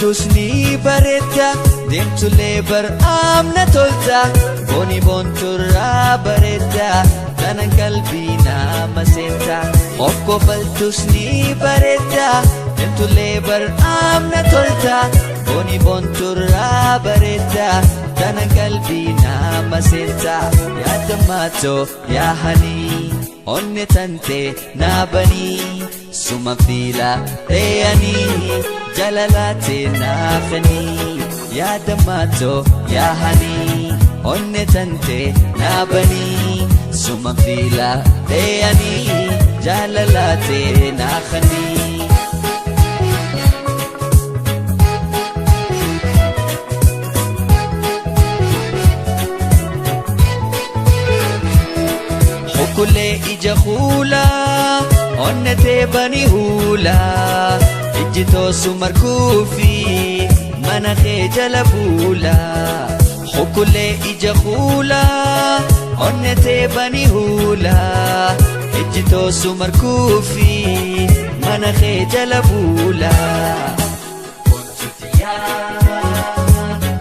Hokkofaltus ni bareedda, deemtullee bar'aamna tolta. Booni boonturraa bareedda, tanan qalbii nama seenta. Hokkofaltus ni bareedda, deemtullee bar'aamna tolta. Booni boonturraa bareedda, tanan qalbii nama seenta. Yaada maatoo yaa hanii, onne tante naabanii, suma fiila dheeyanii. Jalalaate naafanii, yaada maatoo yaahanii, onne tante naabanii, suma fiila dheeyanii, jaalalaate naafanii. Hukulee ija kuulaa, onne teebanii huulaa. Ijji toosu marguufi mana kee jala buula. Hukulee ija kuulaa, onne teebanii huula. Ijji toosu marguufi mana kee jala buula. Bontuutiyaa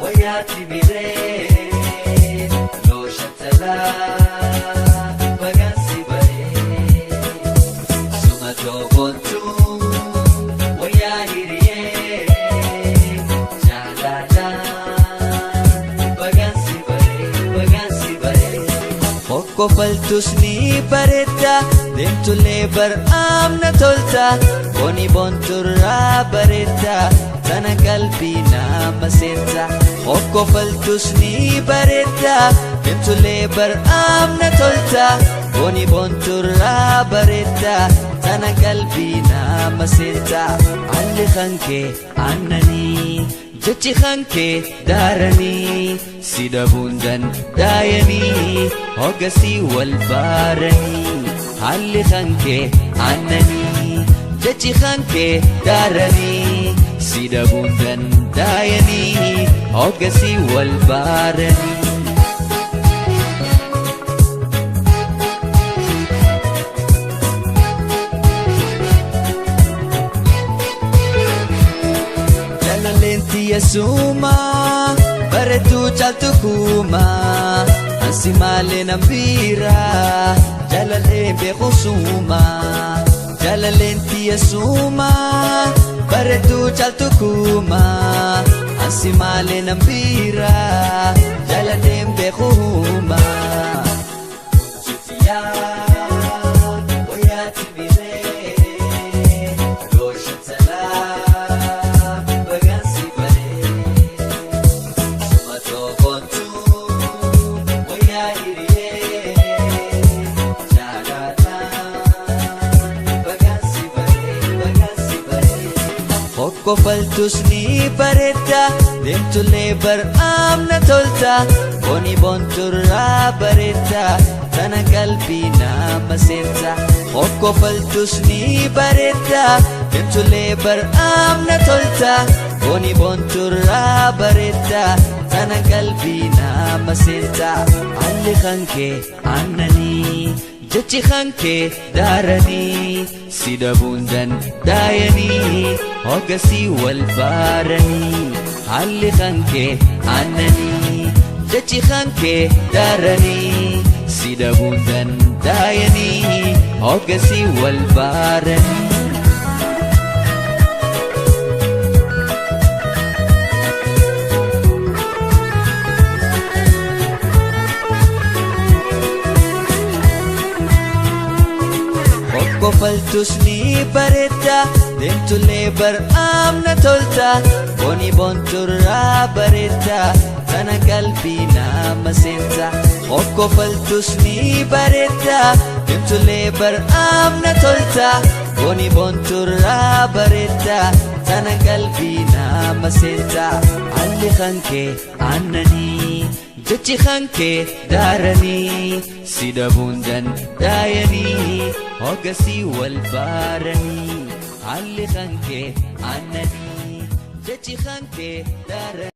wayyaatti miree looshatalaa bagansi baree sumatoo bontuu. Hokkofaltus ni bareedda, deemtullee bar'aamna tolta. Booni boonturraa bareedda, tana qalbii nama seenta. Hokkofaltus ni bareedda, deemtullee bar'aamna tolta. Booni boonturraa bareedda, tana qalbii nama seenta. Haalli kankee aannanii, jechi kankee daaranii, si dhabuun dandaayanii, hogasii wal baaranii. Haalli kankee aannanii, jechi kankee daaranii, si dhabuun dandaayanii, hogasii wal baaranii. Jaalalleenti yesuuma bareedduu caaltu kuuma, ansi maalee nan biira jaalallee beeku suuma. Jaalalleenti yesuuma bareedduu caaltu kuuma, ansi maalee nan biira jaalallee beeku huuma. Hokkofaltus ni bareedda, deemtullee bar'aamna tolta. Booni boonturraa bareedda, tana qalbii nama seenta. Hokkofaltus ni bareedda, deemtullee bar'aamna tolta. Booni boonturraa bareedda, tana qalbii nama seenta. Haalli kankee aannanii, jechi kankee daaranii, si dhabuun dandaayanii, hogasii wal baaranii. Haalli kankee aannanii, jechi kankee daaranii, si dhabuun dandaayanii, hogasii wal baaranii. Hokkofaltus ni bareedda, deemtullee bar'aamna tolta. Booni boonturraa bareedda, tana qalbii nama seenta. Hokkofaltus ni bareedda, deemtullee bar'aamna tolta. Booni boonturraa bareedda, tana qalbii nama seenta. Haalli kankee aannanii, jechi kankee daaranii, si dhabuun dandaayanii, hogasii wal baaranii. Haalli kankee aannanii, jechi kankee daaranii.